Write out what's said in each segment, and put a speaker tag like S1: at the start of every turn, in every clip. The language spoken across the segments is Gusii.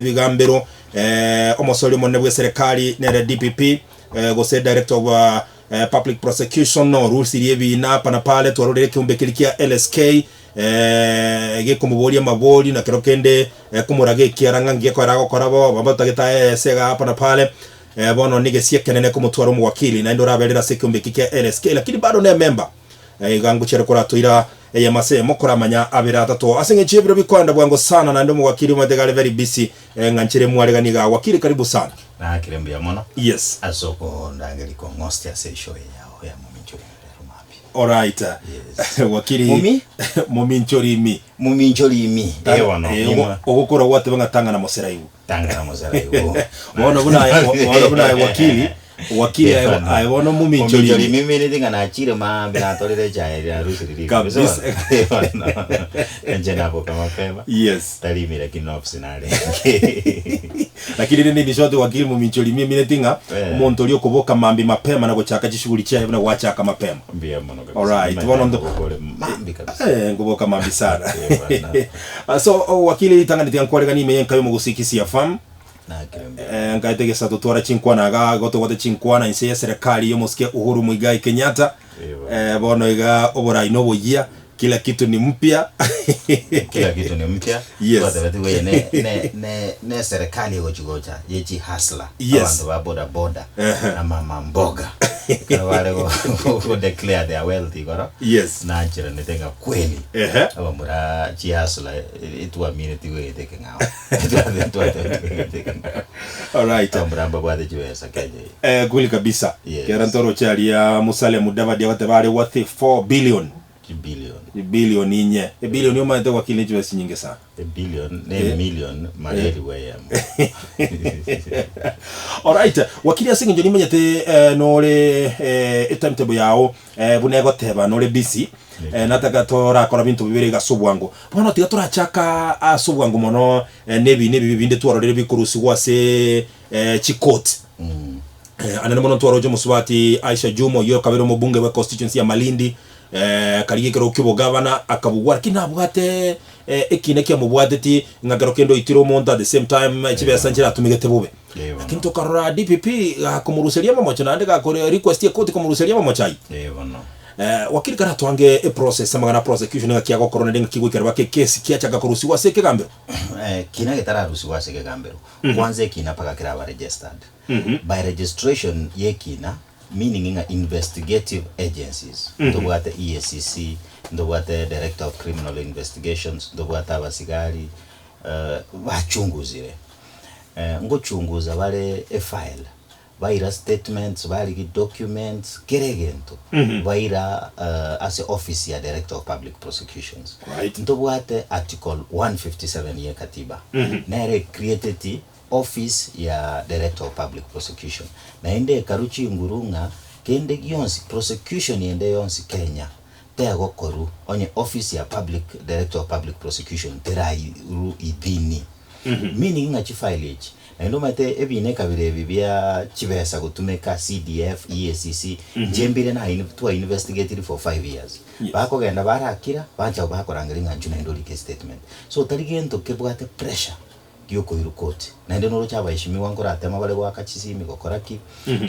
S1: Ebigambero, Omosori omonene bw'eserekari nere DPP, gose Director of Public Prosecution, orusirie ebiina hapa na pale, twarorire ekeombe keria kia LSK gekomoboria amabori na kero kende komoraga ekiara ng'a ngiya ekero agokora bo, bamotagete aye ase iga hapa na pale, bono negesie ekenene komotwara omowakili naende oraberere ase ekeombe eke kia LSK, lakini bado nemember. Iga ngochiare koratoira eyemo ase eyemo koramanya abere atato ase eng'encho y'ebiro bikoenda bwango sana naende omowakili omanyete iga are very busy ng'a nchere mwaregani igaa wakili karibu sana.
S2: Naakire mbuya mono
S1: Yes.
S2: ase okondangeria kong'ostia ase eshow eye yao ya Mominchori rero mambia.
S1: Alright.
S2: Yes.
S1: Wakili
S2: Momi?
S1: Mominchori imi.
S2: Mominchori imi. Eh bono.
S1: Eh,
S2: Nimwa.
S1: ogokora gwateba ng'a tang'ana moseraibu.
S2: Tang'ana moseraibu.
S1: Bono buna aye bono buna aye wakili wakili aye
S2: Bono.
S1: aye bono mominchori
S2: Mominchori
S1: imi.
S2: imi mineti ng'a nachire maambia natorire echae eria narusire riko.
S1: Kabisa.
S2: Bono. Inche naboka mapema.
S1: Yes.
S2: Tari ime lakini nofisi narenge.
S1: Lakini rende in short wakili mominchori imi emineti ng'a
S2: Eh.
S1: omonto oria okoboka mambia mapema na gochaka chishughuli chiaye buna gwachaka mapema.
S2: Mbuya mono kabisa.
S1: Alright,
S2: Nimanyete
S1: bono ndo
S2: ngoboka ore mambia kabisa.
S1: Eh, ngoboka mambia sana.
S2: Eh, bana.
S1: Ah, so oh, wakili ritang'ani tiga nkwareganie ime y'enka y'omogusii Kisii FM.
S2: Nakire mbuya.
S1: Eh, nkaete gesato twara chinkwana iga igo tobwate chinkwana inse y'eserekari y'omosike Uhuru Muigai Kenyatta.
S2: Eh, bana.
S1: Eh, bono iga oborai noboyia kila kitu ni mpya.
S2: Kila kitu ni mpya.
S1: Yes.
S2: Twatebetigwe eye ne, ne, ne, ne serikali egochi gocha ye chihustler.
S1: Yes.
S2: Abanto ba boda boda
S1: Ehe.
S2: na mama mboga. Ekero bare go, go declare their wealth igoro.
S1: Yes.
S2: Nancheranete ng'a kweli.
S1: Ehe.
S2: Abamura chihustler etwaminetigwe egete ekeng'ao. Twatebetigwe egete ekeng'ao.
S1: Alright.
S2: Abamura mbabwate chibesa Kenya eye.
S1: Eh, kweli kabisa.
S2: Yes.
S1: Kera ntoroche aria Musalia Mudavadi agoteba are worth 4 billion.
S2: Chibillion.
S1: Ebillion inye. Ebillion omanyete gwakire ne chibesa chinyinge sana.
S2: Ebillion ne emillion mara elifu eyemo.
S1: Alright, wakili ase eng'encho nimanyete eh, nore eh, etimetable yao eh, buna egoteba nore busy eh, nataka torakora binto bibere iga ase obwango. Bono tiga torachaka ase obwango mono eh, nebi nebibe binde twarorire bikorusigwa ase eh, chicourt. Anene mono ntwaroche omosubati Aisha Juma oyio okabere omobunge bwe constituency ya Malindi eh, akarigia ekerogo ki'obogavana akabugwa lakini nabwate eh, ekina kiamobwateti ng'a kero kende oitire omonto at the same time chibesa nchiratumegete bobe.
S2: Eeh bono.
S1: Lakini tokarora DPP gakomoruseria amamocho naende gakore request ekoti komoruseria amamocho ayio.
S2: Eeh bono.
S1: Eh, wakili karatwange eprocess amang'ana a prosecution ng'aki agokorwa naende ng'aki goikera baka ekesi kiachaka korusigwa ase ekegambero.
S2: Eh, kina getararusigwa ase ekegambero, kwanza ekina mpaka keraba registered. By registration y'ekina meaning ng'a investigative agencies, ntobwate EACC, ntobwate Director of Criminal Investigations, ntobwate abasigari bachunguzire. Ngochunguza bare efile, baira statements, barigia documents, kera egento baira ase office ya Director of Public Prosecutions.
S1: Right.
S2: Ntobwate Article 157 ye katiba, nere ecreateti Office ya Director of Public Prosecution naende ekarwa chinguru ng'a kende gionsi prosecution ende yonsi Kenya tegokorwa onye office ya public Director of Public Prosecution terairu idhini. Meaning ng'a chifile echi naende omanyete ebina ekabere ebi bia chibesa gotumeka CDF, EACC, inche mbire na twa investigatiri for 5 years.
S1: Yes.
S2: Bakogenda barakira bancha bakorangeria ng'a inchuo naende orike estatement. So tari gento kebwate pressure. giokoirwa koti, naende noroche abaeshimiwa nkoratema bare goaka chisimi gokora ki.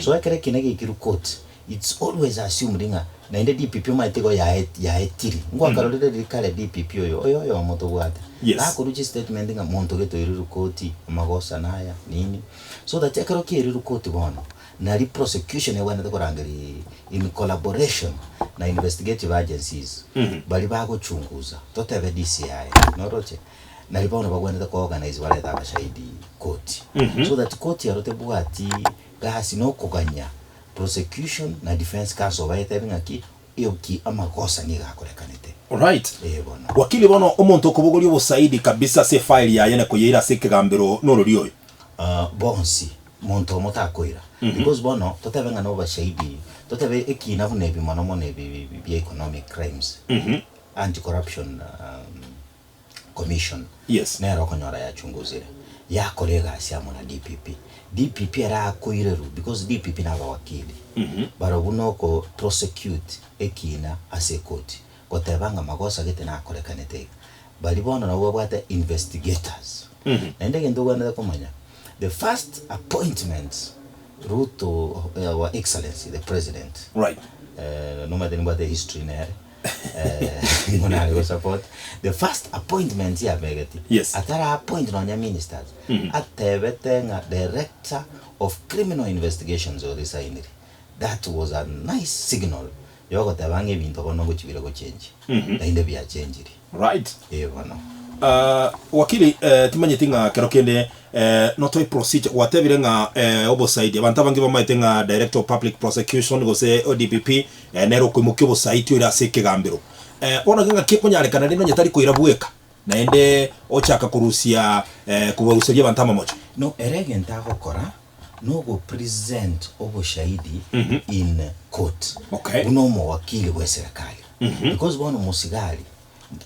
S2: So ekero ekina giaikirwe koti, it's always assumed ng'a naende DPP omanyete igo yae yaetiri. Ngwakarorire riria kare DPP oyo, oyo oyomo tobwate.
S1: Yes.
S2: Gakorwa chistatement ng'a monto gete oirirwe koti, amagosa naya, nini. So that ekero kiairirwe koti bono, nari prosecution ebwenerete korangeria in collaboration na investigative agencies, baria bagochunguza, totebe DCI, noroche? Nari bono bagwenerete ko organize barete abashahidi koti so that koti ero tebwati gasi na okoganya prosecution na defence counsel baetebe ng'aki eki amagosa nigo akorekanete.
S1: Alright.
S2: Ee bono.
S1: Wakili bono omonto okobogoria obosaidi kabisa ase efile yaye na koyeira ase ekegambero norori oyo?
S2: Ah, bonsi monto omo takoira because bono totebe ng'a nobashaidi totebe ekina buna ebi mono mono ebi bia economic crimes anti corruption um, Commission
S1: Yes.
S2: nere okonyora yachunguzire yakora egasi amo na DPP. DPP ere akoirerwa because DPP na abawakili barobwo noko prosecute ekina ase ekoti goteba ng'a magosa gete nakorekanete iga. Baria bono nabwo babwate investigators. Naende egento ogwenerete komanya, the first appointment Ruto our excellency the president,
S1: Right.
S2: nomanyete nimbwate history nere, nigo nare go support, the first appointment yabegeti,
S1: Yes.
S2: atara appoint nonya ministers, atebete ng'a director of criminal investigations oresignire, that was a nice signal yogoteba ng'a ebinto bono ngochibire gochenjia, naende biachenjiri.
S1: Right.
S2: Ee bono.
S1: Ah, wakili eh, timanyeti ng'a kero kende eh, notoe procedure gwatebire ng'a eh, obosaidi abanto abange bamaete ng'a director of public prosecution gose ODPP eh, nere okoimokia obosaiti oire ase ekegambero eh, bono iga ng'aki ekonyarekana rende onye tari koira bweka naende ochaka korusia eh, kobaruseria abanto amamocho.
S2: No ere egento agokora nogo present oboshahidi in court
S1: Okay.
S2: buna omowakili bwe serikali because bono omosigari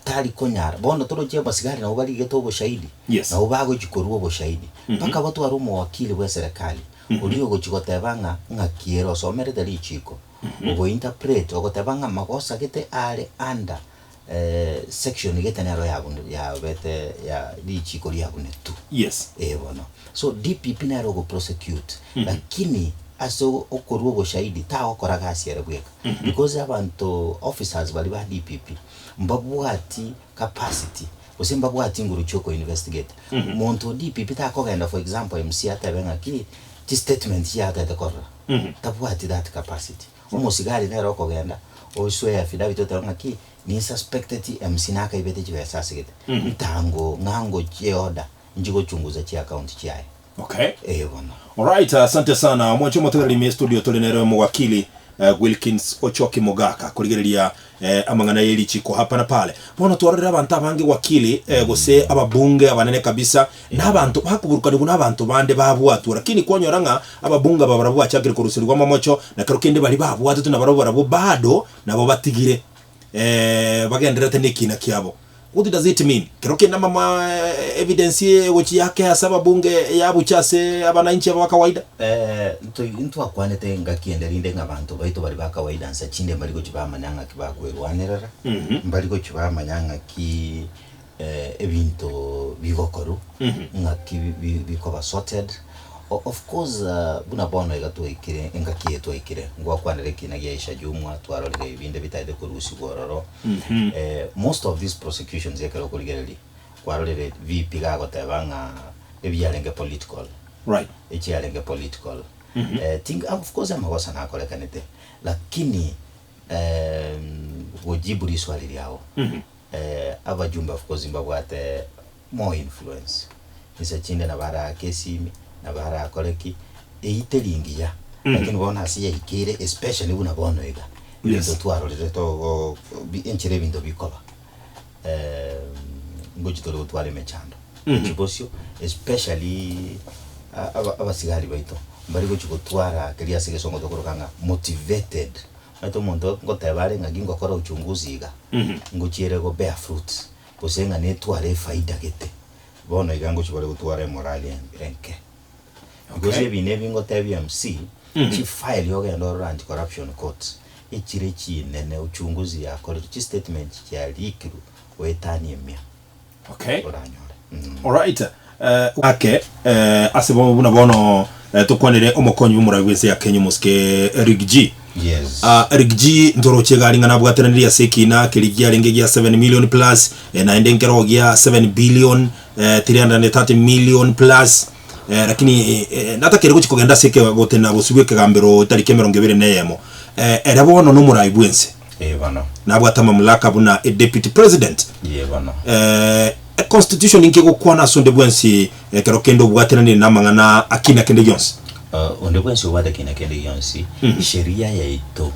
S2: tari konyara bono toroche abasigari nabo barigete oboshahidi
S1: Yes.
S2: nabo bagochi korwa oboshahidi mpaka batware omowakili bwe serikali oria ogochi goteba ng'a ng'aki ere osomerete richiko ogo interpret ogoteba ng'a magosa gete are under section gete nero yabune yabete ya richiko riabunetu.
S1: Yes.
S2: Ee bono. So DPP nere ogo prosecute, lakini ase okorua oboshahidi tagokora gasi ere bweka. Because abanto officers baria ba DPP mbabwati capacity gose mbabwati nguru chia oko investigate. Monto o DPP takogenda for example MC atebe ng'aki chistatement chiatete korora, tabwati that capacity. Omosigari nere okogenda oswee affidavit oteba ng'aki ninsuspecteti MC nakaibete chibesa asegete ntango ng'a ngochie order nchi gochunguza chiaccount chiaye.
S1: Okay.
S2: Ee bono.
S1: Alright, asante sana omwanche omotegereri ime studio tore nere omowakili eh, Wilkins Ochoki Mogaka korigereria eh, amang'ana ye richiko hapa na pale. Bono twarorire abanto abange wakili eh, gose ababunge abanene kabisa na abanto bakoburukanigwa na abanto bande babwatwa lakini kwanyora ng'a ababunge aba barabwo bachakire koruserigwa amamocho na kero kende baria babwatetwe nabarabwo barabwo bado nabo batigire eh, bagendererete na ekina kiabo. What does it mean? Kero kende amama evidence egochia yake ase ababunge yabucha ase abananchi aba ba kawaida.
S2: Eh, ntoi ntwakwanete engaki ende rinde ng'a abanto baito baria ba kawaida nsa chinde mbari gochia bamanya ng'aki bakwerwanerera, mbari gochia bamanya ng'aki ebinto bigokorwa, ng'aki bi- bikoba sorted. O- Of course buna bono iga twaikire engaki eye twaikire, ngwakwanera ekina gia Aisha Jumwa, twarorire ebinde bitaete korusigwa ororo. Most of these prosecutions ekero okorigereria, kwarorire VP gagoteba ng'a ebiarenge political,
S1: Right.
S2: echiarenge political. Ting of course amagoso nakorekanete, lakini gojibu riswali riago, Abajumbe of course mbabwate more influence, chinsa chinde nabo araake esimi, nabo arakore ki, eyio teri engiya, lakini bono ase yaikeire especially buna bono iga, ebinto
S1: Yes.
S2: twarorire togo bi enchera ebinto bikoba ngochi tore gotwara emechando, gochi bosio especially a- aba abasigari baito, mbari gochi gotwara keria ase egesongo tokoroka ng'a motivated. Omanyete omonto ngoteba are ng'a gingokora uchunguzi iga, ngochiere go bear fruits, gose ng'a netware efaida gete, bono iga ngochia bare gotwara emorali enke. Because
S1: Okay.
S2: ebina ebi ngotebia MC, chifile ogende orore anti corruption court, echire chinene uchunguzi yakorirwe, chistatement chiarikirwe goetania emia
S1: Okay.
S2: oranyore.
S1: Alright. Eh, ake eh, ase bo buna bono eh, tokwanere omokonyi bw'omorai bw'ense ya Kenya omosike Eric G.
S2: Yes.
S1: Ah, Eric G ntoroche iga aring'ana abwateranirie ase ekina keria kiarenge gia 7 million plus eh, naende nkero gia 7 billion eh, 330 million plus eh, lakini eh, eh, natakeire gochi kogenda ase eke gotena bosio bw'ekegambero etariki emerongo ebere na eyemo eh, ere bono nomorai bw'ense
S2: Ee bono.
S1: nabwate amamulaka buna e deputy president
S2: Ee bono.
S1: Eh, econstitution inki egokwana ase onde bwensi ekero kende obwateranire namang'ana akina kende gionsi?
S2: Uh, onde bwensi obwate kina kende gionsi, sheria yaito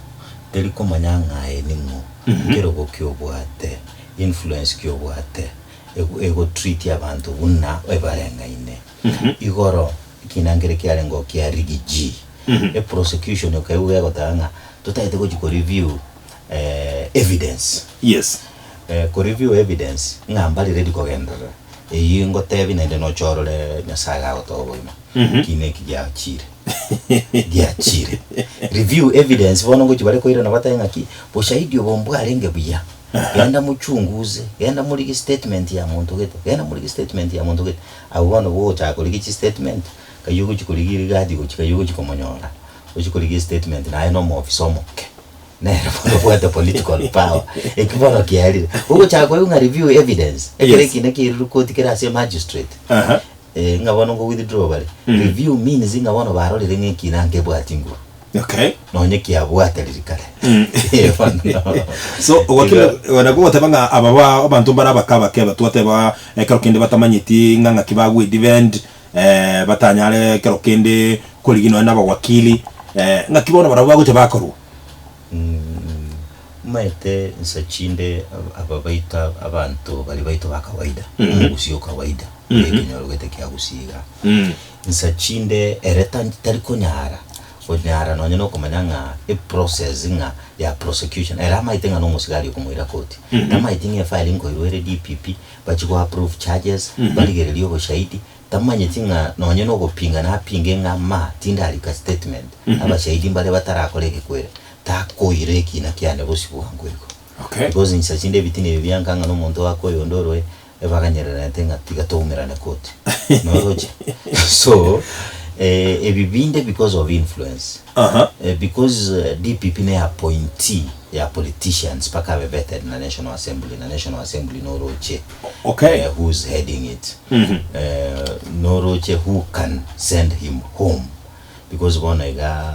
S2: teri komanya ng'a aye ning'o, nkerogo ki obwate, influence ki obwate, ego egotreat abanto buna ebareng'aine. Igoro ekina nkere kiarenge oo kia Riggy G, eprosecution okaigwa gegoteba ng'a totagete gochia koreview evidence.
S1: Yes.
S2: Koreview evidence ng'a mbari ready kogenderera, eyio ngotebi naende noche orore Nyasaye gagotoa obogima, ekina eki giachire, giachire. Review evidence bono ngochia bare koirana batebe ng'aki, boshahidi obo mbwarenge buya. Genda mochunguze, genda morigie statement ya monto gete, genda morigie statement ya monto gete. Abwo bono bogochaka korigia chistatement, kaywo ogochia korigia rigathi gochia kaywo ogochia komonyora, ochie korigia estatement naye na omoofisa omoke, nere bono obwate political power, eki bono kiarire. Ogochaka koigwa ng'a review evidence, ekero
S1: Yes.
S2: ekina kiairwe koti kere ase emagistrate,
S1: Aha.
S2: ng'a bono nko withdraw bare, review means ng'a bono barorire ng'a ekina nkebwati nguru.
S1: Okay.
S2: Nonye kiabwate riria kare. Eh, bono.
S1: So ogokina nabo goteba ng'a aba ba abanto mbare abake abake aba twateba ekero kende batamanyeti ng'a ng'aki bagwe defend eh, batanyare ekero kende korigia nonya na abawakili eh, ng'aki bono barabwo bagocha bakorwa.
S2: Omanyete nsa chinde aba baito abanto baria baito ba kawaida, omogusii o kawaida, ore ekenyoro gete kia gusii igaa. Nsa chinde ere tari konyara, konyara nonye na okomanya ng'a eprocess ng'a ya prosecution, ere amaete ng'a na omosigari okomoira koti, tamaeti ng'a efile nkoirwa ere DPP, bachie go approve charges, barigererie oboshahidi, tamanyeti ng'a nonye na ogopinga napinge ng'a ma tindarika statement, abashahidi mbare batarakora egekwere, takoira ekina kiane bosio bwango igo.
S1: Okay.
S2: Because nsa chinde ebitina ebi bianka ng'a na omonto akoyonde oroe, Ebaganyererete ng'a tiga toumerane koti. Noroche? So, eh, ebi binde because of influence.
S1: Aha.
S2: Eh, because eh, DPP ne appointee ya politicians mpaka abe vetted na National Assembly, na National Assembly noroche
S1: Okay.
S2: eh, who's heading it. Eh, noroche who can send him home because bono iga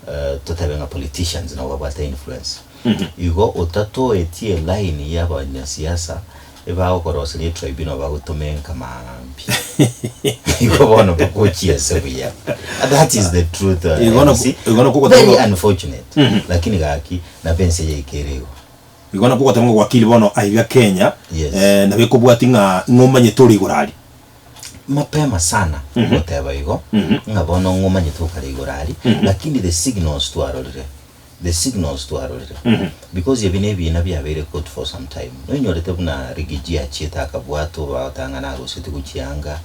S2: eh, totebe ng'a politicians nabo babwate influence. Igo otatoetie line y'abanyasiasa ebagokoroseria etribunal bagotomenka maambia. Igo bono bagochia ase buya. That is the truth.
S1: Igo na-
S2: MC.
S1: igo nakwo goteba
S2: Very
S1: ng'a-
S2: unfortunate. Lakini gaki nabo ense yaikere igo.
S1: Igo nakwo goteba ng'a wakili bono aiga Kenya
S2: Yes.
S1: eh, nabo ekobwati ng'a ng'omanyete ore igoro aria.
S2: Mapema sana goteba igo ng'a bono ng'omanyete okare igoro aria, lakini the signals twarorire the signals twarorire because ebi nebiina biabeire court for some time noinyorete buna Rigiji achiete akabwatwa bagoteba ng'a naroseti gochianga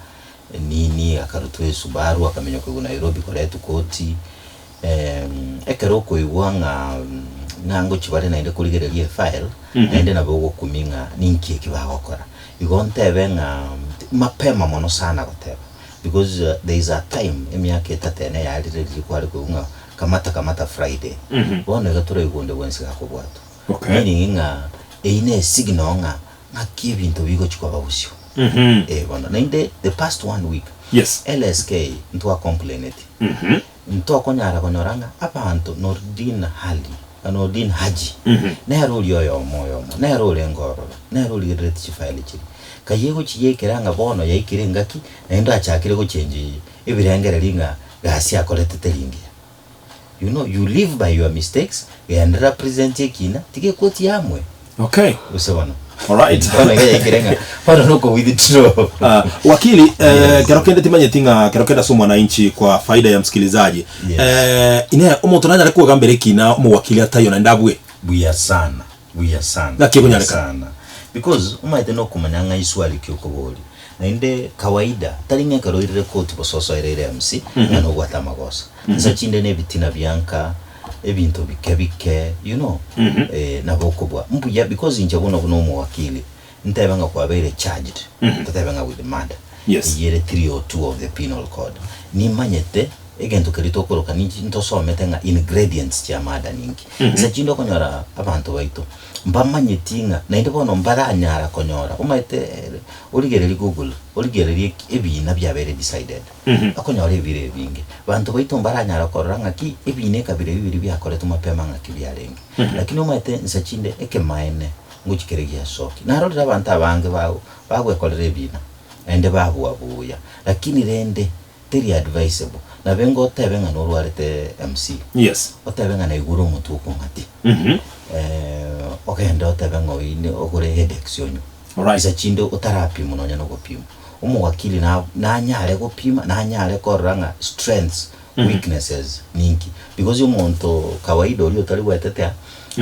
S2: nini akarutwa esubaru akamenyokigwa Nairobi koretwa koti ekero okoigwa ng'a ng'a ngochia bare naende korigereria efile naende nabo ogokumia ng'a ninki eki bagokora. Igo ntebe ng'a mapema mono sana goteba because there is a time emiaka etato ene yarire riria kware koigwa ng'a Kamata kamata Friday. Bono iga toraigwe onde bwensi gakobwatwa.
S1: Okay.
S2: Meaning ng'a eyio ne esignal ng'a ng'aki ebinto bigochia koba bosio. Eh bono. Naende the past one week,
S1: Yes.
S2: LSK ntwa complaineti. Ntokonyara konyora ng'a abanto Nordin Hali, Nordin Haji, nere oria oyomo oyomo, nere orenge ororo, nere origerereti chifile chiria. Kayia egochia yaikera ng'a bono yaikire engaki, naende achakire gochengi ebirengererio ng'a gasi akorete teri engiya. You know, you live by your mistakes, genderera present ekina, tiga ekoti yamwe.
S1: Okay.
S2: Gose bono.
S1: Alright.
S2: Bono iga yaikire ng'a bono noko withdraw.
S1: Ah, wakili eh,
S2: Yes.
S1: kero kende timanyeti ng'a kero kende ase omwananchi kwa faida ya msikilizaji
S2: Yes.
S1: eh, ine omonto nanyare kwegambera ekina omowakili ataiyo naende abue
S2: Buya sana, buya sana,
S1: Naki
S2: buya
S1: ekonyarekana?
S2: sana. Because omanyete nokomanya ng'a iswali ki okoboria. Naende kawaida, tari ng'a ekero oirire koti gose osoereire MC, ng'a nobwate amagoso. Insa chinde na ebitina bia nka, ebinto bike bike, you know, eh, nabo okobua. Mbuya because inche bono buna omowakili, ntebe ng'a kwabeire charged, totebe ng'a with murder,
S1: Yes.
S2: eyio ere 302 of the penal code. Nimanyete, egento keria tokoroka ninchi ntosomete ng'a ingredients chia murder ninki. Insa chinde okonyora abanto baito, mbamanyeti ng'a naende bono mbaranyara konyora, omanyete origererie google, origererie eki ebiina biabeire decided, okonyora ebire ebinge. Banto baito mbaranyara korora ng'aki ebiina ekabira ebi biria biakoretwe mapema ng'aki biarenge. Lakini omanyete nsa chinde ekemaene ngochi kere giasoki. Narorire abanto abange bago bagwekorera ebiina, naende babua buya, lakini rende teri advisable. Nabe ngotebe ng'a norwarete MC,
S1: Yes.
S2: otebe ng'a naigure omotwe okong'atia, ogende otebe ng'a oine ogore headaches onywe.
S1: Alright.
S2: Insa chinde otarapimwa nonya na ogopimwa. Omowakili na nanyare gopima, nanyare korora ng'a strengths, weaknesses ninki. Because omonto kawaida oria otari gwetetea,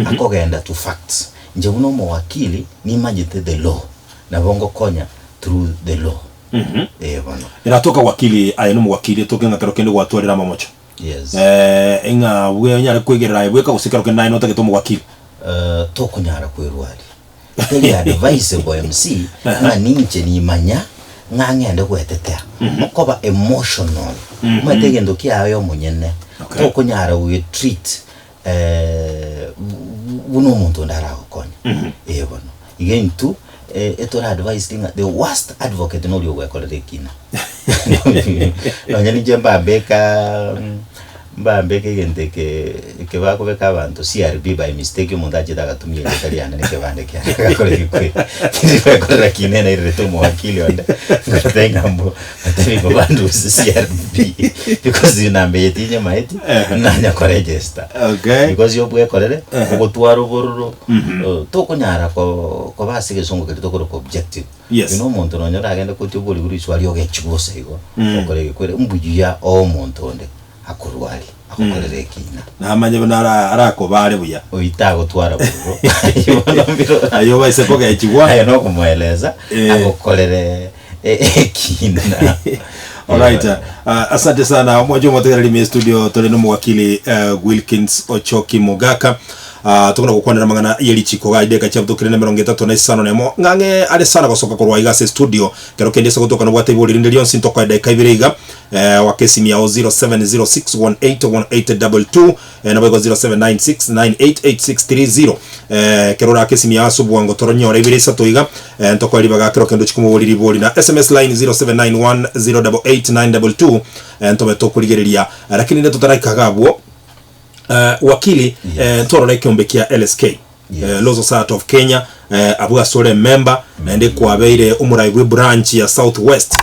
S2: akogenda to facts. Inche buna omowakili, nimanyete the law, nabo ngokonya through the law. Eh bono.
S1: Eratoka wakili aye nomowakili etoke ng'a kero kende gwatwarire amamocho.
S2: Yes.
S1: Eh, ng'a bwe onyare kwegerera aye bweka gose kero kende naye notagete omowakili.
S2: Eh, tokonyara kwerwaria. Teri advisable MC ng'a ninche nimanya ng'a ng'ende gwetetea. Okoba emotional. Omanyete egento kiaye omonyene.
S1: Okay.
S2: Tokonyara gogetreat buna omonto onde aragokonye. Eh bono. Iga intwe etore advised ng'a the worst advocate noria ogwekorera ekina. Nonya ninche mbambeka mbambeke egento eke eke bakobeka abanto CRB by mistake omonto achete agatumia erieta riane na ekebande kiane agakora ebikwe tindi kina nairerete omowakili onde ngoteba ng'a mbo batebi ngo bandusie CRB because namba eye tinyemaeti nanya koregister
S1: Okay.
S2: because obwekorere ogotwara obororo tokonyara ko koba ase egesongo keria tokoroka objective.
S1: Yes.
S2: Inwe omonto nonya oragende kotia oborigwe riswari ogechigwe bosa igo, okore egekwere, mbuya omonto onde akorwarie, agokorere ekina.
S1: Namanye buna ara- arakobare buya.
S2: Oyio tagotwara bororo. Ayio bono mbiro-
S1: Ayio obaise kogechigwa.
S2: Aye nokomoeleza,
S1: Eh.
S2: agokorere e- ekina.
S1: Alright. Asante sana omwancho omotegereri me studio tore nomowakili Wilkins Ochoki Mogaka. Tokona gokwanera amang'ana ye richiko iga edeka chiabutokire na emerongo etato na isano na emo ng'ang'e are sana gosoka korwa iga ase estudio kero kende ase gotoka nobwate ibori rinde rionsi ntokoe edaika ibere iga waka esimi yao 0706181822 naboigo 0796988630 ekero orake esimi yao ase obwango toronyore ibere isato iga ntokoe ribaga kero kende ochie komoboria ribori na sms line 0791088922 ntobe tokorigereria lakini rende totaraika iga abwo Wakili ntwarora ekeombe kia LSK Law Society of Kenya abwo ase ore emember naende kwabeire omorai bwe branch ya South West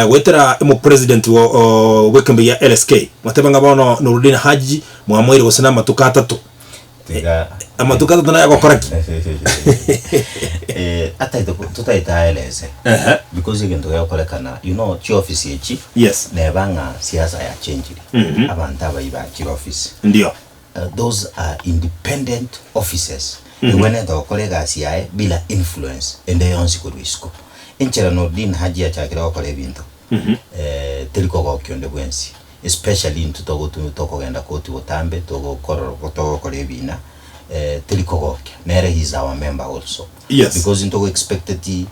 S1: goetera omopresident bw'ekeombe gia LSK mwateba ng'a bono Nurudeen Hajji mwamoire gose na amatuko atato
S2: Tiga
S1: amatuko atato naye agokora ki?
S2: Ataete totaete aeleze because egento gegokorekana you know chiofisi echi neba ng'a siasa yachenjire abanto abayia bachire office
S1: Ndio.
S2: Those are independent offices egwenerete gokora egasi yaye bila influence ende yonsi korwa isiko. Enchera Noordin Haji achakire gokora ebinto teri kogokia onde bwensi especially intwe togotu tokogenda koti botambe togokorora togokora ebina teri kogokia nere he is our member also because ntogo expecteti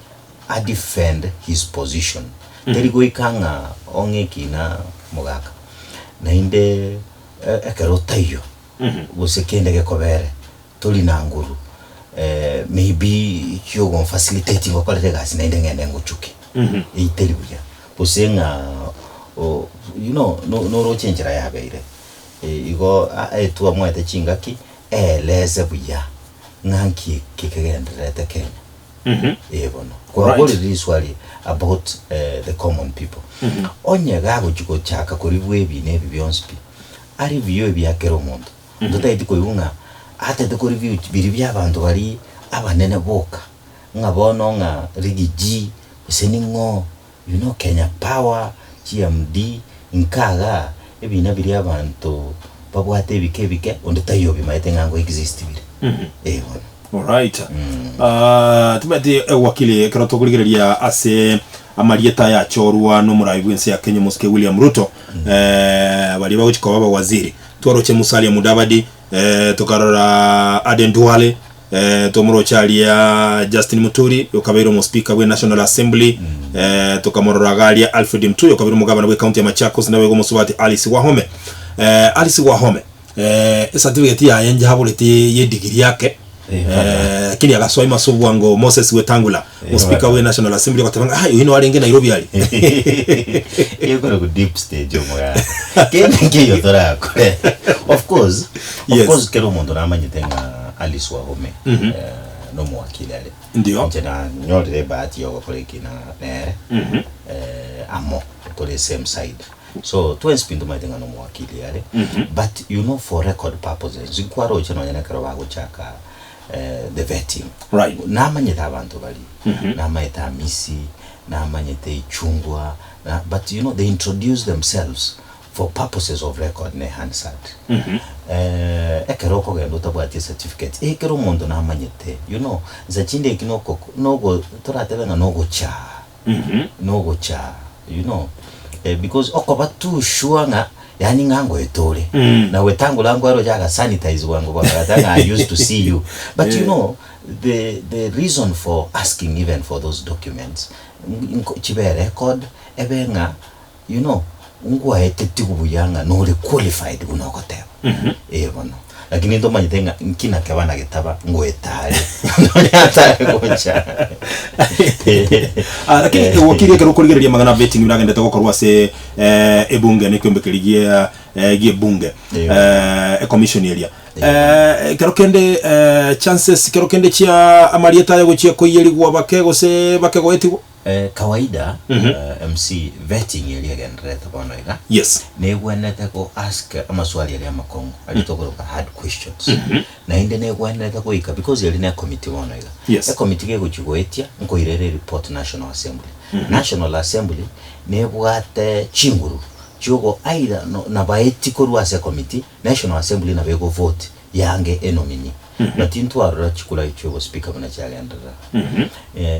S2: a defend his position teri goika ng'a ong'e ekina mogaka naende ekero otaiyo gose kende gekobere tori na nguru maybe kiogo facilitating okorere egasi naende ng'ende ngochuke eyio teri buya gose ng'a you know noroche enchera yabeire igo etwamwete chingaki eeleze buya ng'a nki eke kegendererete Kenya. Ee bono. Kwaborire riswali about the common people. Onye gagochi gochaka korigwa ebi na ebi bionsi pi, areview ebia kera omonto. Ntotageti koigwa ng'a atagete koreview biria bia abanto baria abanene boka, ng'a bono ng'a Riggy G, gose ning'o, you know Kenya Power, GMD, nka igaa, ebina biria abanto babwate ebike ebike, onde taiyo obimaete ng'a ngo exist bire. Ee bono.
S1: Alright. Ah, timanyeti wakili ekero tokorigereria ase amarieta ayachorwa nomorai bw'ense ya Kenya omosike William Ruto baria bagochi koba abawaziri twaroche Musalia Mudavadi tokarora Aden Duale twamoroche aria Justin Muturi okabeire omospika bwe National Assembly tokamorora iga aria Alfred Mtui okabeire omogabana bwe county ya Machakos naboigo omosubati Alice Wahome Alice Wahome Ecertificate yaye njaborete ye degree yake lakini agasoa ime ase obwango Moses Wetangula omospika bwe National Assembly ogoteba ng'a oyio nigo arenge Nairobi aria.
S2: Ekorokwa deep state omogaka. Kende nkeiyo torakore. Of course, of course kera omonto namanyete ng'a Alice Wahome nomowakili are.
S1: Ndio.
S2: Inche nanyorire ebahati ya ogokora ekina nere amo tore same side. So twensi pi ntomaete ng'a nomowakili are, but you know for record purposes, nkwaroche nonya na ekero bagochaka the vetting. Namanyete abanto baria, namaete Amisi, namanyete Ichungwa, na but you know they introduce themselves for purposes of record ne Hansard. Ekero okogenda otabwati ecertificate, eh kera omonto namanyete, you know, nsa chinde eki noko nogo toratebe ng'a nogochaa. Nogochaa you know because okoba too sure ng'a yaani ng'a ngoeta ore na wetangora nkwaroche aga sanitize bwango bwango agoteba ng'a I used to see you but you know. the the reason for asking even for those documents nko chibe record ebe ng'a you know ngwaetetigwe buya ng'a nore qualified buna ogoteba eh bono. Lakini ntomanyete ng'a nki nakeba na getaba ngoetare nonya atare gocha.
S1: Ah, lakini wakili ekero okorigereria amang'ana a vetting buna agendete gokorwa ase eh, ebunge na ekiombe keria gia eh, gia ebunge
S2: Eeh.
S1: eh, ecommission eria Eh, ekero kende eh, chances ekero kende chia amarieta aya gochia koiyerigwa bake gose bake goetigwa
S2: Eh, kawaida eh, MC vetting eria egendererete bono iga
S1: Yes.
S2: negwenerete go ask amaswali aria amakong'u aria tokoroka hard questions naende negwenerete goika because eri ne committee bono iga
S1: Yes.
S2: ecommittee gegochi goetia nkoira ere report national assembly national assembly nebwate chinguru chiogo either no, nabaeti korwa ase ecommittee National Assembly nabo ego vote yange enomini but intwarora chikura echio obo speaker buna chiagenderera.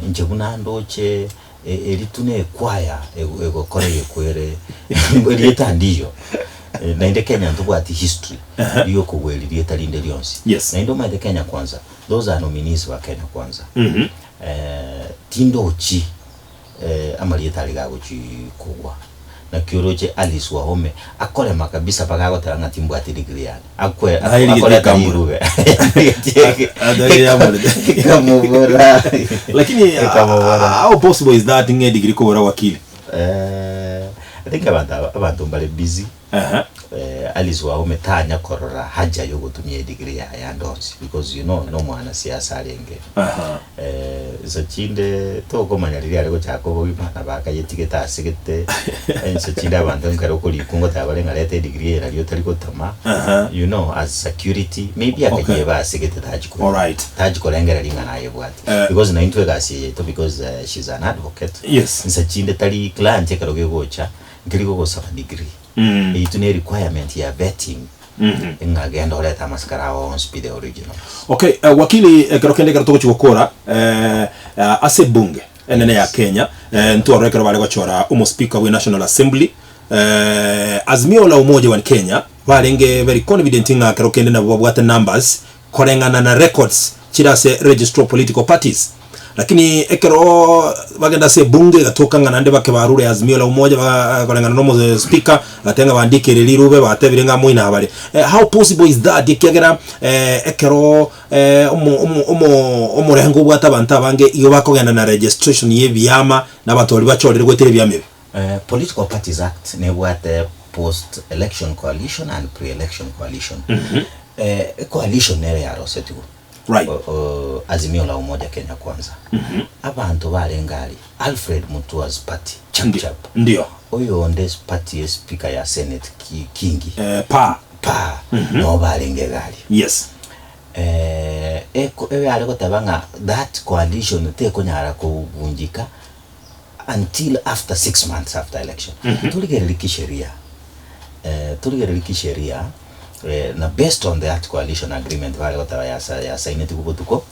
S2: Inche buna ndoche eri tu ne ekwaya egokora egekwere erieta ndiyo naende Kenya ntobwati history yokogweri rieta rinde rionsi.
S1: Yes.
S2: Naende omanyete Kenya Kwanza those are nominees ba Kenya Kwanza tindochi Amarieta aria gagochia kogwa. Naki oroche Alice Wahome akorema kabisa mpaka agoteba ng'a timbwati degree yane. Akwe
S1: Naye rigeti
S2: akoreta
S1: ekamura.
S2: rirube.
S1: Atari yamorete.
S2: Ekamobora.
S1: Lakini
S2: Ekamobora.
S1: how possible is that ng'a edegree kobora wakili?
S2: Eh, I think abanto aba abanto mbare busy.
S1: Aha.
S2: Eh, Alice Wahome tanya korora haja yogotumia edegree yaye ande onsi because you know nomwanasiasa arenge.
S1: Aha.
S2: Eh, inse chinde tokomanya riria are gochaka obogima nabo akayetigete asegete, inse chinde abanto nkere okorikwa ngoteba bare ng'a reta edegree eye nario otari gotama,
S1: Aha.
S2: you know as security maybe
S1: Okay.
S2: akanyeba asegete tachi ko
S1: Alright.
S2: tachi korengereria ng'a nayebwate
S1: Eh.
S2: because naintwe egasi eye yaito because eh, she's an advocate
S1: Yes.
S2: inse chinde tari client ekero gegocha nkeri gogosaba degree
S1: Mm.
S2: eyio ne requirement ya vetting
S1: Mhm.
S2: ng'a genda orete amasikara ao onsi pi the originals.
S1: Okay, eh, wakili ekero kende ekero togochia gokora eh, eh, ase ebunge enene ya Kenya eh, ntwarore ekero bare gochora omospika bwe National Assembly eh, Azimio la Umoja wa Kenya barenge very confident ng'a ekero kende nabo babwate numbers koreng'ana na records chire ase Registrar of Political Parties. Lakini ekero bagenda ase ebunge egatoka ng'a naende bake barure Azimio la Umoja ba koreng'ana na omo speaker agateba ng'a bandikere rirube batebire ng'a moino abare. How possible is that ekiagera ekero omo omo omo omorengo obwate abanto abange igo bakogenda na registration ya ebiama na abanto baria bachorire goetera ebiama ebi.
S2: Political Parties Act nebwate post election coalition and pre election coalition. Ecoalition nere yarosetigwe.
S1: Right.
S2: O- o- Azimio la Umoja Kenya Kwanza. Abanto barenge aria, Alfred Mutua's party, chap
S1: Ndi-
S2: chap.
S1: Ndio.
S2: Oyonde party ye speaker ya Senate ki, Kingi.
S1: Pa.
S2: Pa, noo barenge iga aria.
S1: Yes.
S2: Eh, eko- eyare goteba ng'a that coalition tekonyara kobunjika until after 6 months after election. Torigereria kisheria, eh, torigereria kisheria eh, na based on that coalition agreement bare goteba yasa yasainetiwe botuko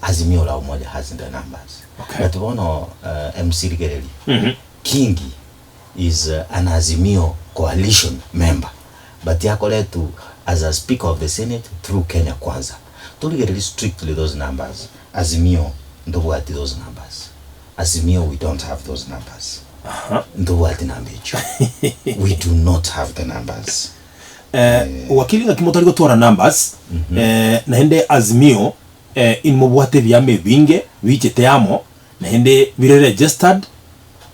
S2: Azimio la Umoja has the numbers.
S1: Okay.
S2: But bono uh, MC rigereria Kingi is uh, an Azimio coalition member but yakoretu as a speaker of the Senate through Kenya Kwanza. Torigereria strictly those numbers. Azimio ndobwati those numbers. Azimio we don't have those numbers. Ndobwati namba echio. We do not have the numbers.
S1: Eh, wakili ng'aki motari gotwara numbers eh, naende Azimio eh, imobwate ebiama ebinge bichete amo naende bire registered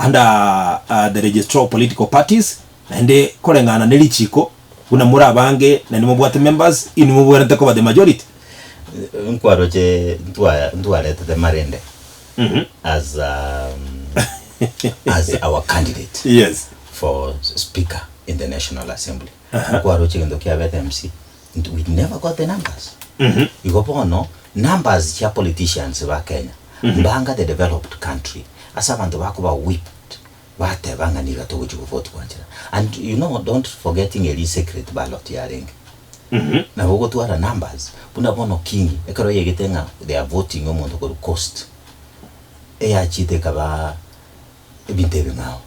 S1: under uh, the registrar of political parties naende koreng'ana ne richiko buna more abange naende mobwate members inwe mobwenerete koba the majority.
S2: Nkwaroche ntwa ntwaretete Marende as um, as our candidate
S1: Yes.
S2: for speaker in the National Assembly. Nkwaroche gento kiabete MC. We never got the numbers. Igo bono numbers chia politicians ba Kenya mbanga the developed country ase abanto bakoba whipped bateba ng'a niga togochi govote kwanchera and you know don't forgetting eri secret ballot yarenge nabo ogotwara numbers buna bono Kingi ekero yegete ng'a they are voting omonto korwa coast eyachete ekaba ebinto ebing'ao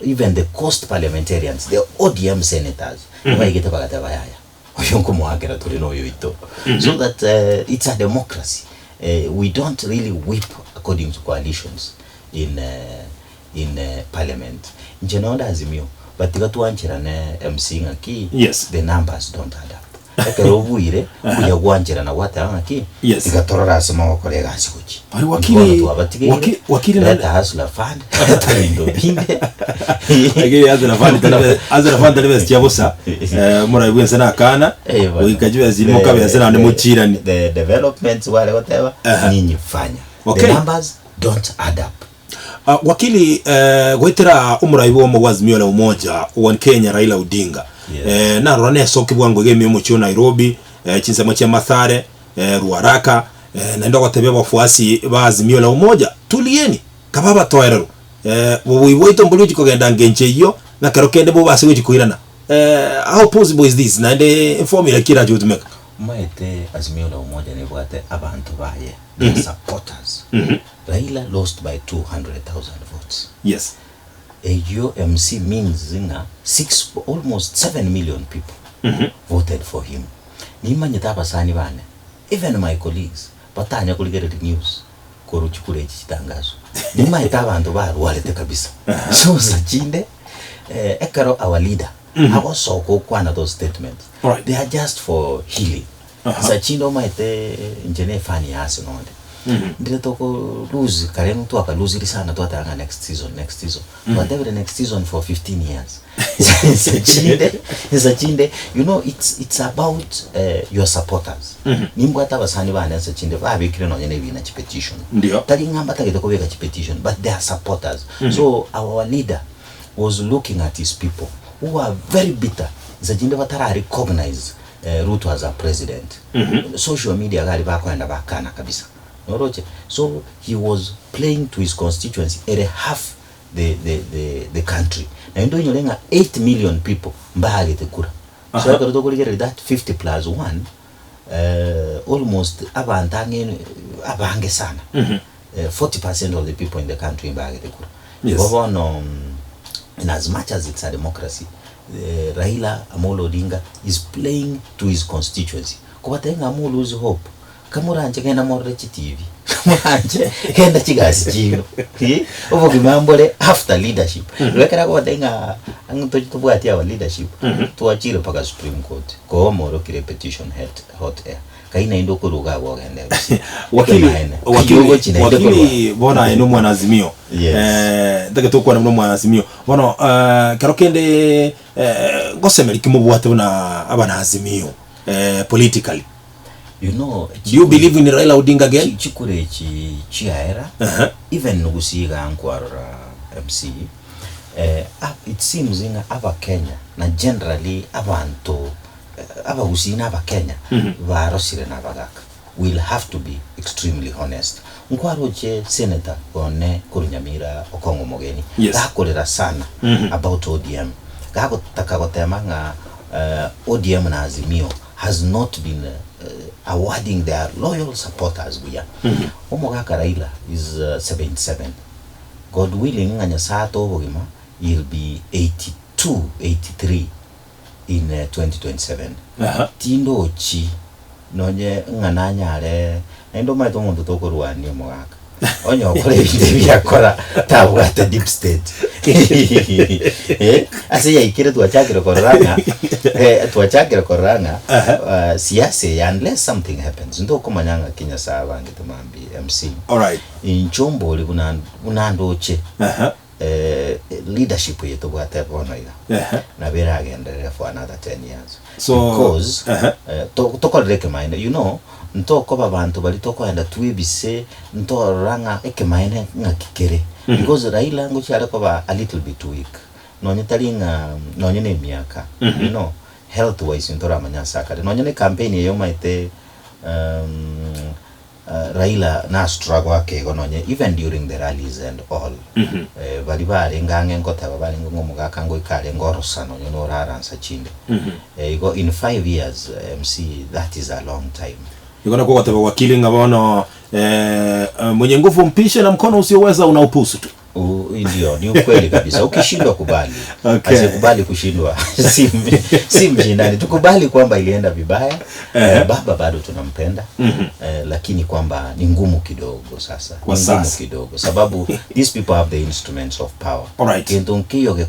S2: even the coast parliamentarians the ODM senators nibaigete bagateba yaya oyo nkomoakera tore na oyo oito so that uh, it's a democracy. We don't really whip according to coalitions in in parliament. Inche nonde Azimio, but tiga twancherane MC ng'aki
S1: Yes.
S2: the numbers don't add up. Ekero obuire, mbuya gwancherana gwateba ng'aki,
S1: Yes.
S2: tiga torore ase mogokora egasi gochia.
S1: Bari
S2: Inche
S1: wakili-
S2: bono twabatigeire,
S1: wakili nande-
S2: leta hustler fund, leta binto binde.
S1: Lakini Hustler Fund tari Hustler Fund tari besa chia bosa eh, morabe bwense nakana
S2: Eh, bana.
S1: goika chibesa mokabe naende
S2: The-
S1: mochirani
S2: the developments ware goteba
S1: Aha.
S2: nyinyi fanya
S1: Okay.
S2: the numbers don't add up
S1: Ah, wakili eh, goetera omorai bwomo bwa Azimio la Umoja One Kenya Raila Odinga
S2: Yes.
S1: eh, narora nesoki bwango iga ime omochie o Nairobi eh, chinsemo chia Mathare eh, Ruaraka eh, naende ogotebia abafuasi ba Azimio la Umoja tulieni kaba abatoereru eh, bobui bwaito mbori gochi kogenda ngencho eyio ng'a kero kende bobase gochi koirana eh, how possible is this naende eformula ki erache gotumeka?
S2: Omanyete Azimio la Umoja nebwate abanto baye, their supporters. Raila lost by 200,000 votes.
S1: Yes.
S2: Eyio MC means ng'a six, almost 7 million people voted for him. Nimanyete abasani bane, even my colleagues, batanya korigereria news korwa chikura echi chitangaswe. Nimanyete abanto barwarete kabisa. So sachinde, eh, ekero our leader agosoka okwana those statements,
S1: Alright.
S2: they are just for healing. Sachinde omanyete inche ne fan ya Arsenal onde. Ndire toko lose kare twaka losiri sana twateba ng'a next season next season. Twatebire next season for 15 years. Sachinde sachinde you know it's it's about your supporters. Nimbwate abasani bane nse chinde babekire nonye na ebina chipetition.
S1: Ndio.
S2: Tari ng'a mbatagete kobeka chipetition but they are supporters. So our leader was looking at his people who are very bitter nse chinde batara recognize Ruto as a president. Social media iga aria bakoenda bakana kabisa. Noroche? So he was playing to his constituency ere half the, the, the, the country. Naende oinyore ng'a 8 million people mbaagete kura. So ekero tokorigereria that 50 plus 1 eh, almost abanto ang'e abange sana. Eh, 40% of the people in the country mbaagete kura.
S1: Yes.
S2: Igo bono mm, in as much as it's a democracy, eh, Raila Amolo Odinga is playing to his constituency. Kobatebia ng'a mo lose hope, kamoranche genda morore chi TV, kamoranche genda chigasi chiino, eh, obogima mbore after leadership. Igo ekero akobatebia ng'a ang'e tochi tobwati our leadership, twachire mpaka Supreme Court, koomorokire petition het hot air. Kai naende okoruga agwo ogende gose.
S1: Wakili,
S2: Ekemaene. Kai
S1: wakili,
S2: ogochi naende korwa.
S1: wakili bono aye nomwana Azimio.
S2: Yes.
S1: Eh, ntagete gokwana buna omwana Azimio. Bono eh, kero kende eh, ngosemeri ki mobwate buna abana Azimio eh, politically?
S2: You know,
S1: Do you believe in Raila Odinga again?
S2: Chikura echi chiaera,
S1: Aha.
S2: even gusii iga nkwarora MC, eh, it seems ng'a abakenya na generally abanto Abagusii na Abakenya barosire na abagaka. We'll have to be extremely honest. Nkwaroche Senator one korwa Nyamira Okong'o Omogeni
S1: Yes.
S2: gakorera sana about ODM. Gagotaka gotema ng'a ODM na Azimio has not been awarding their loyal supporters buya. Omogaka Raila is 77. God willing ng'a Nyasaye atoe obogima he'll be 82, 83. in 2027.
S1: Aha.
S2: Tindochi nonye ng'a nanyare naende omanyete omonto tokorwania omogaka onye okora ebinto ebi akora tabwate deep state Eh, ase yaikire twachakire korora ng'a eh, twachakire korora ng'a
S1: Aha.
S2: ah, siasa eye unless something happens ntokomanya ng'aki Nyasaye abangete mambia MC
S1: Alright.
S2: inche ombori buna buna ndoche
S1: Aha.
S2: Leadership eye tobwate bono iga
S1: Ehe.
S2: nabo eragenderere for another 10 years
S1: So,
S2: because
S1: ehe.
S2: tokorere ekemaene you know ntokoba abanto baria tokoenda twebise ntorora ng'a ekemaene ng'aki kere because Raila ngochia are koba a little bit weak nonye tari ng'a nonye na emiaka you know health wise ntoramanya ase akare nonye na ecampaign eye omanyete Raila na struggle ake igo nonye even during the rallies and all eh, baria barenge ang'e ngoteba barenge ng'a omogaka ngoika arenge orosa nonye noraransa chinde Eh, igo in 5 years MC that is a long time.
S1: Igo nakwo ogoteba wakili ng'a bono eh, mwenye nguvu mpishe na mkono usioweza unaupusu tu.
S2: Ndio, ni ukweli kabisa. Ukishindwa kubali.
S1: Okay.
S2: Asikubali kushindwa. Si, si mshindani. Tukubali kwamba ilienda vibaya.
S1: Eh.
S2: Baba bado tunampenda. Lakini kwamba ni ngumu kidogo sasa.
S1: Kwa
S2: Ni ngumu
S1: sasa.
S2: kidogo sababu these people have the instruments of power.
S1: Alright.
S2: Gento nkiyo ke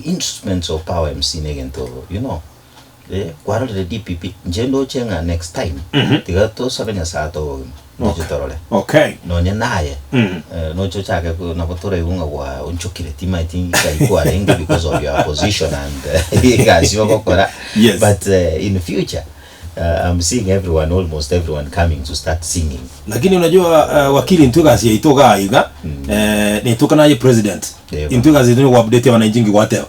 S2: instruments of power MC negento, you know. Kwarorire DPP nche ndoche ng'a next time tiga tosabe Nyasaye atogogima ndoche torore
S1: Okay.
S2: nonye naye noche ochake nabo toraigwe ng'a gwa onchokire timaeti nkai kwarenge because of your position and egasi ogokora.
S1: Yes.
S2: But in future I'm seeing everyone almost everyone coming to start singing.
S1: Lakini unajua wakili intwe egasi yaito igaa iga netoka naye president.
S2: Eba.
S1: Intwe egasi yaito nigo update abananchi nki gwateba.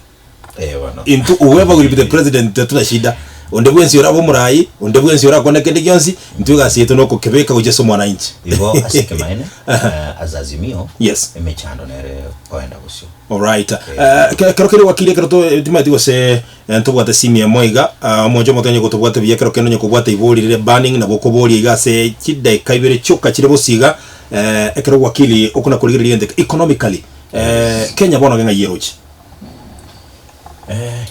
S2: Eh, bono.
S1: Intwe whoever will be the president tetuna shida. Onde bwensi orabe omorai, onde bwensi orakwane kende gionsi, intwe egasi yaito nokokebeka gochia ase omwananchi.
S2: Igo ase ekemanene, as Azimio,
S1: Yes.
S2: emechando nere koenda bosio.
S1: Alright. Ekero kere wakili ekero to timanyeti gose ntobwate simu emo iga, omonche omote onye gotobwate buya ekero kende onye kobwate ibori rire burning nabo okoboria iga ase chidaeka ibere chioka chire bosi iga, ekero wakili okona korigereria egento eke economically, Kenya bono iga ng'ai eroche?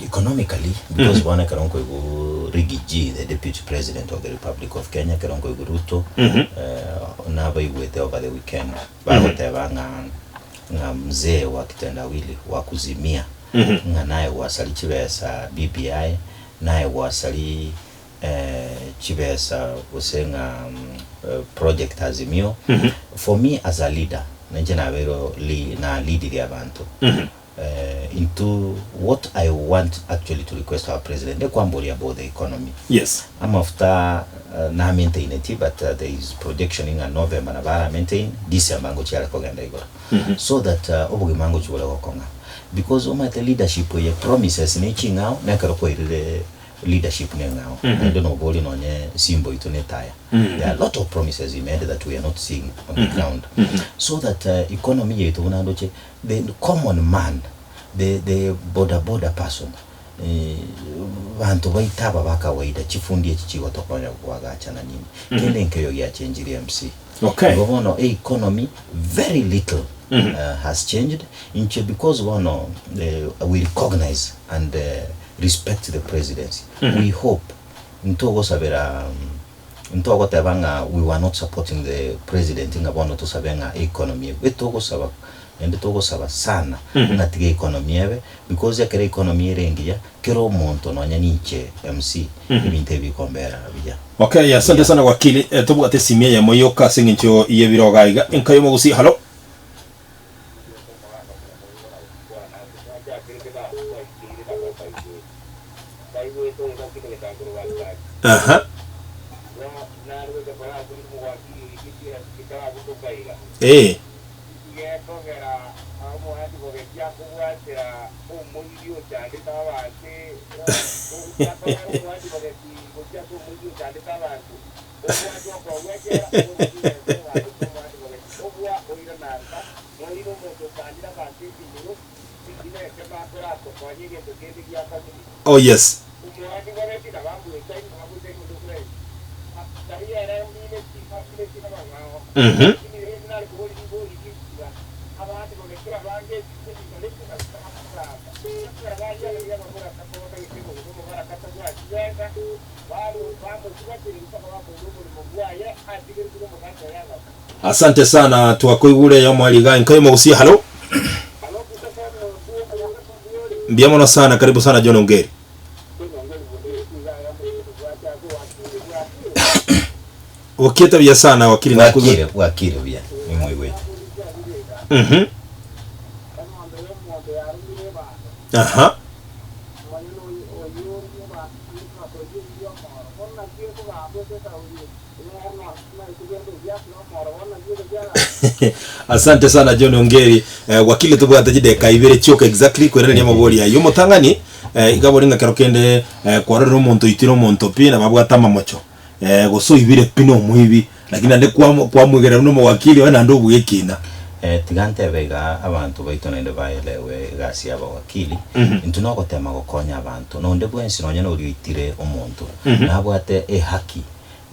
S2: Economically, because bono ekero nkoigwa Riggy G, the deputy president of the Republic of Kenya, ekero nkoigwa Ruto, nabaigwete over the weekend bagoteba ng'a ng'a mzee wa kitendawili wa kuzimia ng'a naye gwasari chibesa BBI, naye gwasari chibesa gose ng'a project Azimio. For me as a leader, ninche nabeire na leadire abanto. Intwe what I want actually to request our president ekwamboria about the economy.
S1: Yes.
S2: Amafuta na maintaineti but there is projection ng'a November nabo ara maintain, December ngochia are kogenda igoro. So that obogima ngochia bore gokong'a. Because omanyete leadership eye promises ne ching'ao na ekero kwairire leadership ne eng'ao. Naende noborie nonye simba oito ne etaya. There are a lot of promises he made that we are not seeing on the ground. So that economy yaito buna ndoche The common man, the the boda boda person, banto baito aba ba kawaida chifundi echi chigotokonya koagachana nini, kende nkeyo giachengirie MC.
S1: Okay.
S2: Igo bono economy very little has changed inche because bono we recognize and respect the presidency, we hope ntogosabera Ntogoteba ng'a we were not supporting the president ng'a bono tosabe ng'a economy ebe. Etogosaba naende togosaba sana ng'a tiga economy ebe because ekero economy ere engiya kera omonto nonya ninche MC ebinto ebi bikombera buya.
S1: Okay, asante sana wakili. Eh, tobwate esimi eyemo yoka ase eng'encho y'ebirogo aiga. Enka y'omogusii, hallo. Aha. Eh. Oh yes. Mhm. Asante sana twakoigure yomo iga enka yomogusia halo. Mbuya mono sana karibu sana John Ongeri. Okiete buya sana wakili nakuze.
S2: Bwakire bwakire buya nimwaigwete.
S1: Mhm. Aha. Asante sana John Ongeri. Eh, wakili tobwate chideka ibere chioka exactly kwerereria amabori ayio omotang'ani eh, iga bori ng'a kero kende eh, kwarorire omonto oitire omonto pi nabo abwate amamocho eh, gose oibire pi na omoibi lakini naende kwamo kwamwegerera buna omowakili oye naende obua ekina.
S2: Eh, tiga ntebe iga abanto baito naende baelewe egasi y'abawakili, intwe nogotema gokonya abanto, nonde bwensi nonya noria oitire omonto, nabwate ehaki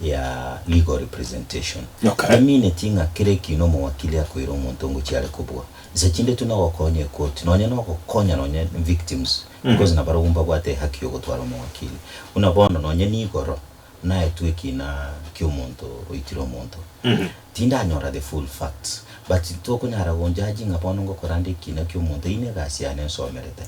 S2: ya legal representation.
S1: Okay.
S2: Emineti ng'a kera ekina omowakili akoira omonto ngochia are kobua. Nse chinde tu nogokonya ekoti, nonye nogokonya nonye victims because nabarobwo mbabwate ehaki yogotwara omowakili. Buna bono nonye nigoro naetwe ekina kia omonto oitire omonto, tindanyora the full facts but tokonyara gonjudge ng'a bono ngokora nde ekina kia omonto, eyio negasi yane nsomerete.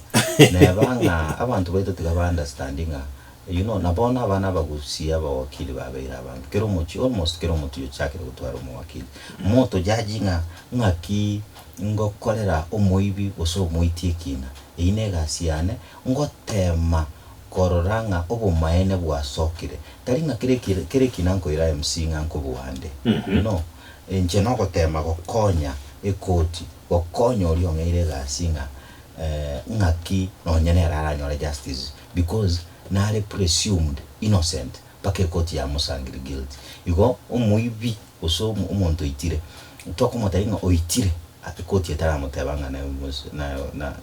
S2: Neba ng'a abanto baito tiga ba understand ng'a You know, na bono abana abagusia abawakili babeire abange, kera omochie, almost kera omotuya ochakire gotwara omowakili. Motojaji ng'a ng'aki ngokorera omoibi gose omoiti ekina, eyio negasi yane, ngotema korora ng'a obomaene bwasokire. Tari ng'a kera ekina kera ekina nkoira MC ng'a nkobua ande, you know. Inche nogotema gokonya ekoti, gokonya oria ong'eire egasi ng'a ng'aki nonye nere aranyore justice because nare presumed innocent mpaka ekoti yamosangire guilty. Igo omoibi gose omonto oitire tokomotebia ng'a oitire ekoti etaramoteba ng'a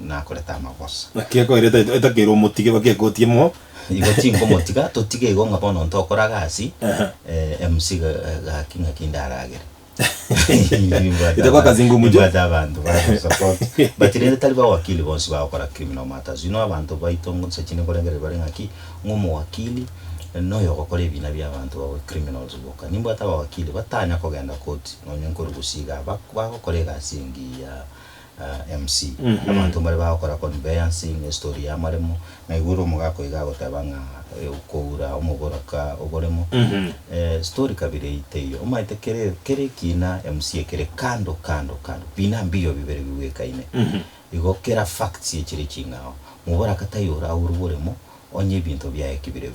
S2: nakorete amagosa.
S1: Naki ekoira etakeire omotige mpaka ekoti emo.
S2: Igo tinkomotiga totige igo ng'a bono ntokora gasi MC gaki ng'aki ndaragere.
S1: Itakuwa kazi ngumu jo.
S2: Nimbwate abanto bagosupport but rende tari bawakili bonsi bagokora criminal matters. You know abanto baito nse chinde nkorengereria bare ng'aki, ng'a omowakili noyo ogokora ebina bia abanto babe criminals boka. Nimbwate abawakili batanya kogenda koti nonye nkorwa gusii igaa, bagokora egasi engiya MC. Abanto mbare bagokora conveyancing, estory ya amaremo, naigure omogaka oiga agoteba ng'a koura omoboraka oboremo, story kabere eyio teiyo. Omanyete kere kere ekina MC ekere kando kando kando, bina mbiyo bibere bibwekaine. Igo kera facts echire ching'ao. Moboraka taiyo oraure oboremo onye ebinto biaye kibire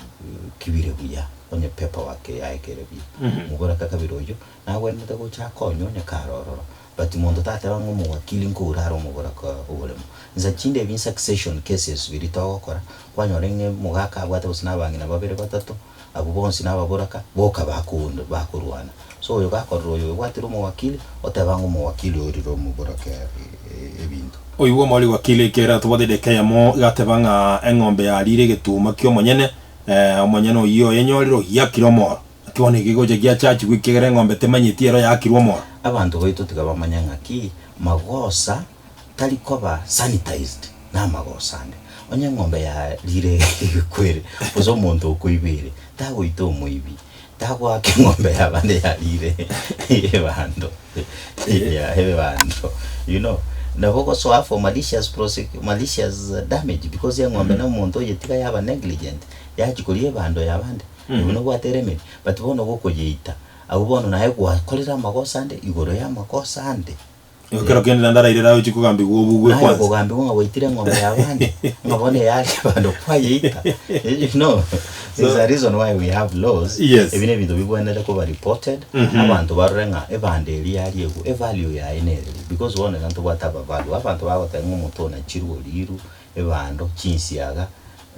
S2: kibire buya, onye paperwork yaye kere buya. Moboraka kabere oyio, nagwenerete gocha akonywe onye kare ororo. But monto tateba ng'a omowakili nkoura are omoboraka oboremo. Insa chinde ebi succession cases biria togokora, kwanyora ng'a omogaka abwate gose na abang'ina babere batato, abwo bonsi na ababoraka, boka bakounda bakorwana. So oyo gakorora oyo obwatire omowakili, oteba ng'a omowakili oirire omoboraka ebinto.
S1: Oigwe omori wakili ekero atobwate edageka eyemo iga ateba ng'a eng'ombe yarire egetuma kia omonyene, omonyene oyio oyenyorire ogiakire omoro. Naki bono eke gegocha giachachigwa ekiagera eng'ombe temanyeti ero yaakirwe omoro.
S2: Abanto baito tiga bamanye ng'aki magosa tari koba sanitized namagosa ande. Onye eng'ombe yarire egekwere gose omonto okoibeire tagoita omoibi, tagoaka eng'ombe yabande yarire ebando ebando you know. Nabo ogosoa for malicious malicious damage because eng'ombe na omonto oyetiga yaba negligent yachia koria ebando yabande. Ebi nobwate remedy, but bono gokoyeita, abwo bono naye gwakorire amagoso ande igoro y'amagoso ande.
S1: Ekero kende naende arairere aye ochie kogambigwa obugwe
S2: Naye
S1: kwanza.
S2: okogambigwa ng'a gwaitire eng'ombe y'abande, ng'a bono eyaria abanto kwayeita. You know, there's a reason why we have laws,
S1: Yes.
S2: ebi nebinto bibwenerete koba reported, abanto barore ng'a ebando eria yariegwa, evalue yaye nereri, because bono iga ntobwate abavalue, abanto bagoteba ng'a omonto onachirwe oriirwe, ebando, chinsiaga,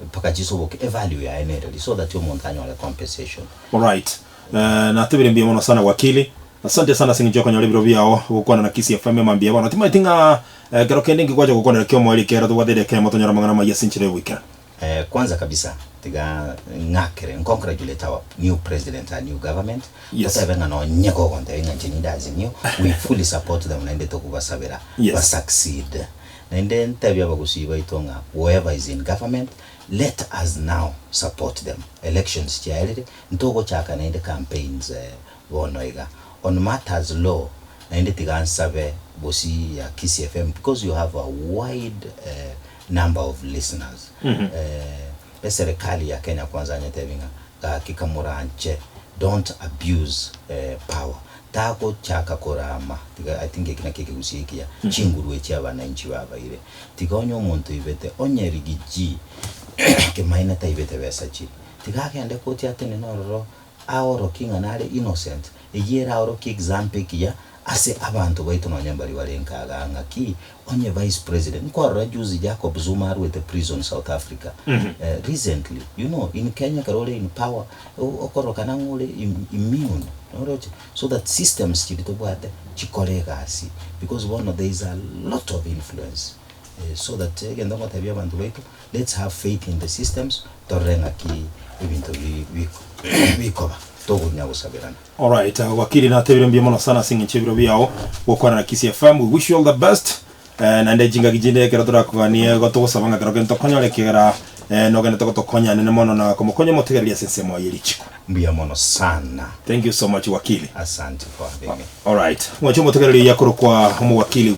S2: mpaka chisoboke, evalue yaye nereri so that omonto anyore compensation.
S1: Alright. Eh, natebire mbuya mono sana wakili. Asante sana ase eng'encho yokonyora ebiro biao gokwana na Kisii FM mambia bono. Timanyeti ng'a ekero kende inki gwacha gokwanera kiomoerio ekiagera tobwate edakika eyemo tonyore amang'ana amaya ase enchera y'ogoikera.
S2: Eh, kwanza kabisa tiga ng'akere ncongratulate our new president and new government
S1: Yes.
S2: totebe ng'a nonye gogontebia ng'a inche ninde Azimio we fully support them naende tokobasabera
S1: Yes.
S2: basucceed Naende ntebie abagusii baito ng'a whoever is in government let us now support them. Elections chiaerire ntogochaka naende campaigns bono iga. On matters law naende tiga nsabe gusii ya Kisii FM because you have a wide number of listeners. Eserekali ya Kenya kwanza nyetebi ng'a gaki kamoranche don't abuse power. Tagochaka korama, tiga I think eki nakio ekegusii ekiya, chinguru echi abananchi babaire. Tiga onye omonto oibete, onye rigiji kemaene taibete besa chi, tiga agende koti atenene ororo aorokie ng'a nare innocent, eyio eraorokie example ekiya ase abanto baito nonye mbaria bare nkagaa ng'aki onye vice president, nkwarora juzi Jacob Zuma arwete prison South Africa recently, you know in Kenya ekero ore in power okorokana ng'a ore immune noroche, so that systems chiria tobwate chikore egasi because bono there is a lot of influence so that egento ngotebia abanto baito let's have faith in the systems torore ng'aki ebinto bikoba tokonya gosaberana.
S1: Alright, wakili natebire mbuya mono sana ase eng'encho y'ebiro biao gokwana na Kisii FM. We wish you all the best. Naende chingaki chinde ekero torakoganie igo togosaba ng'a kero kende tokonyore ekiagera nogenderete gotokonya nene mono na komokonya omotegereri ase ensemo ye richiko.
S2: Mbuya mono sana.
S1: Thank you so much wakili.
S2: Asante for having me.
S1: Alright. Mwanche omotegereri oyo akorokwa omowakili.